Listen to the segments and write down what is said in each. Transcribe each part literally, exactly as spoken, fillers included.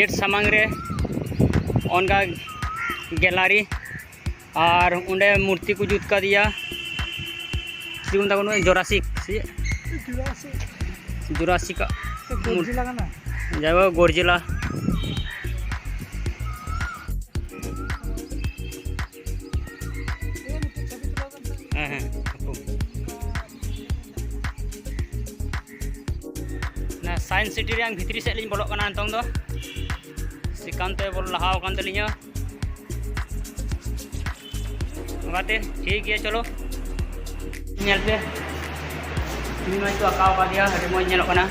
Gate ᱥᱟᱢᱟᱝ ᱨᱮ ᱚᱱᱠᱟ ᱜᱮᱞᱟᱨᱤ, ᱟᱨ ᱚᱸᱰᱮ ᱢᱩᱨᱛᱤ ᱠᱚ ᱡᱩᱛ ᱠᱟᱫᱮᱭᱟ᱾ ᱪᱮᱫ ᱠᱚ ᱢᱮᱛᱟ ᱠᱚ ᱱᱩᱭ? ᱡᱚᱨᱟᱥᱤᱠ ᱥᱮ ᱪᱮᱫ? ᱡᱩᱨᱟᱥᱤᱠ᱾ ᱡᱩᱨᱟᱥᱤᱠ ᱟᱜ ᱢᱩᱨ- ᱜᱚᱨᱡᱤᱞᱟ ᱠᱟᱱᱟ᱾ ᱡᱟᱭᱦᱳᱠ, ᱜᱚᱨᱡᱤᱞᱟ᱾ ᱦᱮᱸ, ᱦᱮᱸ᱾ ᱚᱱᱟ ᱥᱟᱭᱮᱱᱥ ᱥᱤᱴᱤ ᱨᱮᱭᱟᱜ ᱵᱷᱤᱛᱨᱤ ᱥᱮᱫ ᱞᱤᱧ ᱵᱚᱞᱚᱜ ᱠᱟᱱᱟ ᱱᱤᱛᱚᱝ ᱫᱚ᱾ ᱥᱤᱠᱟᱱᱛ ᱮ ᱵᱚᱞᱚ ᱞᱟᱦᱟ ᱟᱠᱟᱱ ᱛᱟᱹᱞᱤᱧᱟ᱾ ᱚᱱᱟᱛᱮ ᱴᱷᱤᱠ ᱜᱮᱭᱟ, ᱪᱚᱞᱚ ᱧᱮᱞ ᱯᱮ᱾ ᱩᱱᱤ ᱢᱟ ᱪᱚ ᱟᱸᱠᱟᱣ ᱟᱠᱟᱫᱮᱭᱟ, ᱟᱹᱰᱤ ᱢᱚᱡᱽ ᱧᱮᱞᱚᱜ ᱠᱟᱱᱟ᱾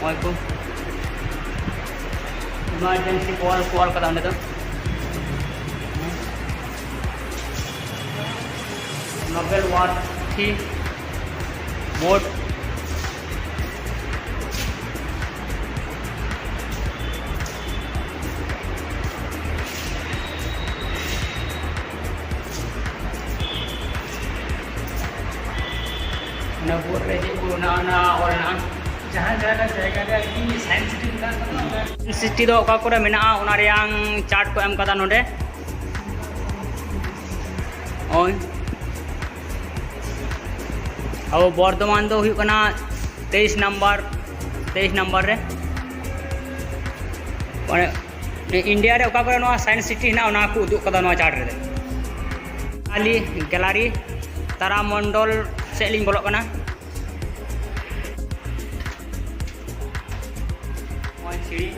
ᱱᱚᱜᱼᱚᱭ ᱠᱚ ᱤᱢᱟᱨᱡᱮᱱᱥᱤ ᱠᱚᱞ ᱠᱚ ᱚᱞ ᱠᱟᱫᱟ ᱚᱸᱰᱮ ᱫᱚ᱾ Nobel worthy board. ᱚᱱᱟ ᱵᱳᱨᱰ ᱨᱮ ᱪᱮᱫ ᱠᱚ ᱢᱮᱱᱟᱜᱼᱟ, ᱚᱱᱟ ᱚᱞ ᱢᱮᱱᱟᱜᱼᱟ᱾ ᱡᱟᱦᱟᱸ ᱡᱟᱦᱟᱸ ᱡᱟᱭᱜᱟ ᱨᱮ ᱟᱨᱠᱤ ᱥᱟᱭᱮᱱᱥ ᱥᱤᱴᱤ ᱢᱮᱱᱟᱜ ᱟᱠᱟᱫᱟ, ᱚᱱᱟ ᱥᱤᱴᱤ ᱫᱚ ᱚᱠᱟ ᱠᱚᱨᱮ ᱢᱮᱱᱟᱜᱼᱟ, ᱚᱱᱟ ᱨᱮᱭᱟᱝ ᱪᱟᱨᱴ ᱠᱚ ᱮᱢ ᱠᱟᱫᱟ ᱱᱚᱰᱮ᱾ ᱳᱭ ᱟᱵᱚ ᱵᱚᱨᱫᱷᱚᱢᱟᱱ ᱫᱚ ᱦᱩᱭᱩᱜ ᱠᱟᱱᱟ ᱛᱮᱭᱤᱥ ᱱᱟᱢᱵᱟᱨ, ᱛᱮᱭᱤᱥ ᱱᱟᱢᱵᱟᱨ ᱨᱮ᱾ ᱢᱟᱱᱮ ᱤᱱᱰᱤᱭᱟ ᱨᱮ ᱚᱠᱟ ᱠᱚᱨᱮ ᱱᱚᱣᱟ ᱥᱟᱭᱮᱱᱥ ᱥᱤᱴᱤ ᱦᱮᱱᱟᱜᱼᱟ, ᱚᱱᱟ ᱠᱚ ᱩᱫᱩᱜ ᱠᱟᱫᱟ ᱱᱚᱣᱟ ᱪᱟᱨᱴ ᱨᱮ᱾ ᱟᱞᱤ ᱜᱮᱞᱟᱨᱤ ᱛᱟᱨᱟᱢᱚᱱᱰᱚᱞ ᱥᱮᱫ ᱞᱤᱧ ᱵᱚᱞᱚᱜ ᱠᱟᱱᱟ᱾ ᱱᱚᱜᱼᱚᱭ ᱥᱤᱲᱤ᱾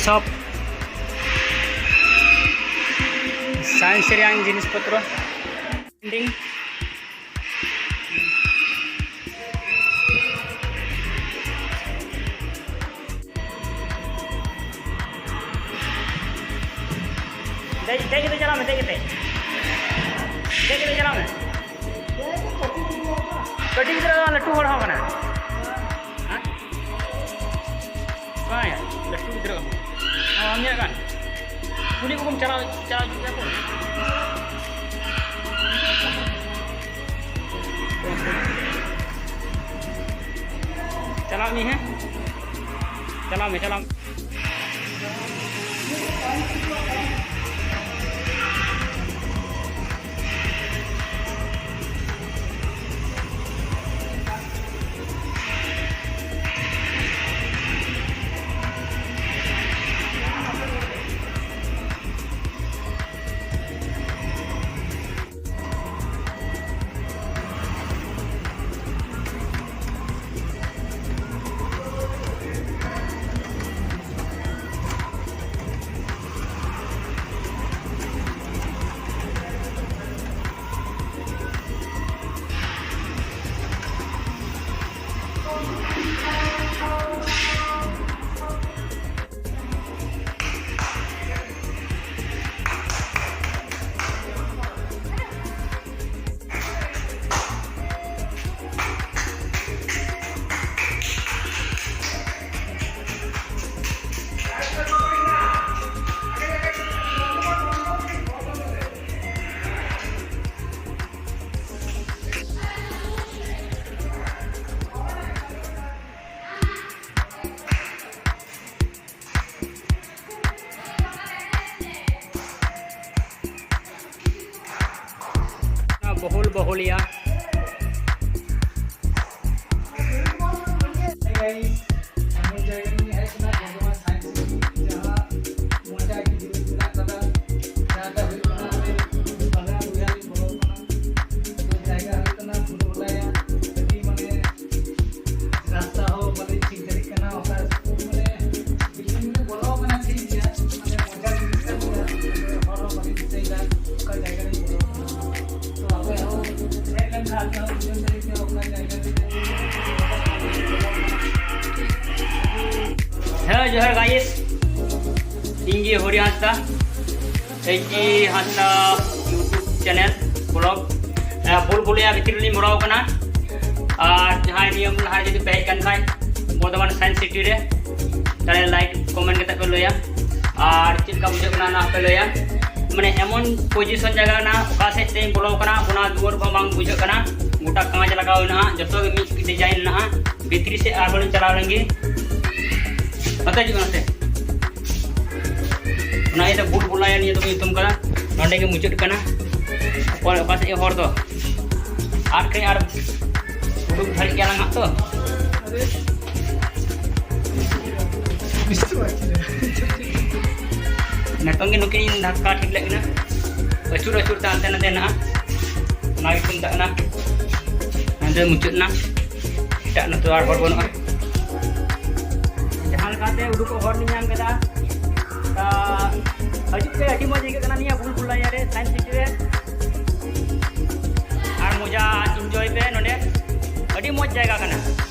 ᱥᱚᱯ ᱥᱟᱭᱮᱱᱥ ᱨᱮᱭᱟᱜ ᱡᱤᱱᱤᱥ ᱯᱚᱛᱨᱚ᱾ ᱯᱮᱱᱰᱤᱝ᱾ ᱫᱮᱡ, ᱫᱮᱡ ᱠᱟᱛᱮ ᱪᱟᱞᱟᱜ ᱢᱮ, ᱫᱮᱡ ᱠᱟᱛᱮ᱾ ᱫᱮᱡ ᱠᱟᱛᱮ ᱪᱟᱞᱟᱜ ᱢᱮ᱾ ᱠᱟᱹᱴᱤᱡ ᱜᱤᱫᱽᱨᱟᱹ ᱫᱚ ᱞᱟᱹᱴᱩ ᱦᱚᱲ ᱦᱚᱸ ᱠᱟᱱᱟ᱾ ᱦᱮᱸ? ᱵᱟᱝ ᱭᱟ, ᱞᱟᱹᱴᱩ ᱜᱤᱫᱽᱨᱟᱹ ᱦᱚᱸ᱾ ᱤᱧᱟᱹᱜ ᱜᱟᱱ ᱠᱩᱞᱤ ᱠᱚᱠᱚᱢ ᱪᱟᱞᱟᱣ ᱪᱟᱞᱟᱣ ᱦᱚᱪᱚ ᱠᱮᱭᱟ ᱠᱚ᱾ ᱪᱟᱞᱟᱜ ᱢᱮ, ᱦᱮᱸ, ᱪᱟᱞᱟᱜ ᱢᱮ, ᱪᱟᱞᱟᱜ ᱢᱮ᱾ ᱵᱚᱦᱩᱞ ᱵᱚᱦᱩᱞᱤᱭᱟ᱾ ᱮᱢᱚᱱ ᱡᱟᱭᱜᱟ ᱨᱮ ᱦᱮᱡ ᱠᱟᱱᱟ, ᱡᱟᱦᱟᱸ ᱢᱚᱡᱟ ᱜᱮ ᱡᱤᱱᱤᱥ ᱢᱮᱱᱟᱜ ᱠᱟᱫᱟ᱾ ᱡᱟᱦᱟᱸ ᱫᱚ ᱦᱩᱭᱩᱜ ᱠᱟᱱᱟ, ᱟᱞᱮ ᱵᱟᱜᱟᱱ ᱵᱚᱭᱦᱟ ᱞᱮ ᱵᱚᱞᱚ ᱠᱟᱱᱟ᱾ ᱛᱚ, ᱡᱟᱭᱜᱟ ᱦᱩᱭᱩᱜ ᱠᱟᱱᱟ ᱵᱩᱨᱩ ᱦᱚᱞᱟᱭᱟ, ᱟᱹᱰᱤ ᱢᱟᱱᱮ ᱨᱟᱥᱛᱟ ᱦᱚᱸ ᱵᱟᱞᱮ ᱴᱷᱤᱠ ᱫᱟᱲᱮᱭᱟᱜ ᱠᱟᱱᱟ, ᱚᱠᱟ ᱢᱟᱱᱮ ᱵᱤᱞᱰᱤᱝ ᱨᱮ ᱵᱚᱞᱚ ᱠᱟᱱᱟ ᱴᱷᱤᱠ ᱜᱮᱭᱟ, ᱢᱟᱱᱮ ᱢᱚᱡᱟ ᱡᱤᱱᱤᱥ ᱠᱟᱱ ᱜᱮᱭᱟ, ᱦᱚᱨ ᱦᱚᱸ ᱵᱟᱞᱮ ᱫᱤᱥᱟᱹᱭᱮᱫᱟ ᱚᱠᱟ ᱡᱟᱭᱜᱟ ᱨᱮ ᱵᱚᱞᱚ ᱠᱟᱱᱟ᱾ ᱛᱚ ᱟᱯᱮ ᱦᱚᱸ ᱦᱮᱡ ᱞᱮᱱᱠᱷᱟᱱ ᱟᱯᱮ ᱦᱚᱸ ᱵᱩᱡᱷᱟᱹᱣ ᱫᱟᱲᱮᱭᱟᱜ ᱜᱮᱭᱟ ᱚᱠᱟ ᱡᱟᱭᱜᱟ ᱨᱮ᱾ ᱦᱮᱸ, ᱡᱚᱦᱟᱨ ᱜᱟᱭᱤᱥ, ᱤᱧ ᱜᱮ ᱦᱚᱨᱤ ᱦᱟᱸᱥᱫᱟ, ᱮᱭᱤᱪ ᱡᱤ ᱦᱟᱸᱥᱫᱟ YouTube channel vlog᱾ ᱵᱷᱩᱞ ᱵᱷᱩᱞᱤᱭᱟ ᱵᱷᱤᱛᱤᱨ ᱨᱮᱞᱤᱧ ᱵᱚᱞᱚ ᱟᱠᱟᱱᱟ᱾ ᱟᱨ ᱡᱟᱦᱟᱸᱭ ᱱᱤᱭᱟᱹ ᱞᱟᱦᱟ ᱡᱩᱫᱤ ᱯᱮ ᱦᱮᱡ ᱠᱟᱱ ᱠᱷᱟᱡ ᱵᱚᱨᱫᱷᱚᱢᱟᱱ ᱥᱟᱭᱮᱱᱥ ᱥᱤᱴᱤ ᱨᱮ, ᱛᱟᱦᱞᱮ ᱞᱟᱭᱤᱠ ᱠᱚᱢᱮᱱᱴ ᱠᱟᱛᱮ ᱯᱮ ᱞᱟᱹᱭᱟ᱾ ᱟᱨ ᱪᱮᱫ ᱞᱮᱠᱟ ᱵᱩᱡᱷᱟᱹᱜ ᱠᱟᱱᱟ ᱱᱟᱦᱟᱜ ᱯᱮ ᱞᱟᱹᱭᱟ᱾ ᱢᱟᱱᱮ ᱮᱢᱚᱱ position ᱡᱟᱭᱜᱟ ᱠᱟᱱᱟ, ᱚᱠᱟ ᱥᱮᱫ ᱛᱮᱧ ᱵᱚᱞᱚ ᱠᱟᱱᱟ ᱚᱱᱟ ᱫᱩᱣᱟᱹᱨ ᱠᱚ ᱵᱟᱝ ᱵᱩᱡᱷᱟᱹᱜ ᱠᱟᱱᱟ᱾ ᱜᱚᱴᱟ ᱠᱟᱸᱪ ᱞᱟᱜᱟᱣ ᱢᱮᱱᱟᱜᱼᱟ, ᱡᱚᱛᱚ ᱜᱮ ᱢᱤᱫ design ᱢᱮᱱᱟᱜᱼᱟ᱾ ᱵᱷᱤᱛᱨᱤ ᱥᱮᱫ ᱟᱨᱦᱚᱸ ᱞᱤᱧ ᱪᱟᱞᱟᱣ ᱞᱮᱱ ᱜᱮ᱾ ᱱᱚᱛᱮ ᱦᱤᱡᱩᱜ ᱢᱮ, ᱱᱚᱛᱮ᱾ ᱚᱱᱟ ᱤᱭᱟᱹᱛᱮ ᱵᱩᱞ ᱵᱩᱞᱟᱭᱟ ᱱᱤᱭᱟᱹ ᱫᱚᱠᱚ ᱧᱩᱛᱩᱢ ᱠᱟᱫᱟ᱾ ᱱᱚᱸᱰᱮ ᱜᱮ ᱢᱩᱪᱟᱹᱫ ᱠᱟᱱᱟ᱾ ᱚᱠᱚᱭ ᱚᱠᱟ ᱥᱮᱫ ᱦᱚᱨ ᱫᱚ? ᱟᱨ ᱠᱟᱹᱡ ᱟᱨ ᱩᱰᱩᱠ ᱫᱷᱟᱹᱨᱤᱡ ᱜᱮ ᱟᱞᱟᱝ ᱦᱟᱸᱜ ᱛᱚ᱾ ᱱᱤᱛᱚᱝ ᱜᱮ ᱱᱩᱠᱤᱱ ᱫᱷᱟᱠᱠᱟ ᱴᱷᱤᱠ ᱞᱮᱫ ᱠᱤᱱᱟ᱾ ᱟᱹᱪᱩᱨ ᱟᱹᱪᱩᱨ ᱛᱮ ᱦᱟᱱᱛᱮ ᱱᱟᱛᱮ ᱦᱮᱱᱟᱜᱼᱟ᱾ ᱚᱱᱟ ᱜᱮᱠᱚ ᱢᱮᱛᱟᱜ ᱠᱟᱱᱟ᱾ ᱱᱚᱸᱰᱮ ᱢᱩᱪᱟᱹᱫ ᱮᱱᱟ᱾ ᱮᱴᱟᱜ ᱱᱟᱛᱮ ᱟᱨ ᱦᱚᱨ ᱵᱟᱹᱱᱩᱜᱼᱟ᱾ ᱡᱟᱦᱟᱸ ᱞᱮᱠᱟᱛᱮ ᱩᱰᱩᱠᱚᱜ ᱦᱚᱨ ᱞᱤᱧ ᱧᱟᱢ ᱠᱮᱫᱟ᱾ ᱛᱟ ᱦᱤᱡᱩᱜ ᱯᱮ, ᱟᱹᱰᱤ ᱢᱚᱡᱽ ᱟᱹᱭᱠᱟᱹᱜ ᱠᱟᱱᱟ ᱱᱤᱭᱟᱹ ᱵᱩᱞ ᱵᱩᱞᱟᱭᱟ ᱨᱮ, Science City ᱨᱮ᱾ ᱟᱨ ᱢᱚᱡᱟ enjoy ᱯᱮ ᱱᱚᱰᱮ, ᱟᱹᱰᱤ ᱢᱚᱡᱽ ᱡᱟᱭᱜᱟ ᱠᱟᱱᱟ᱾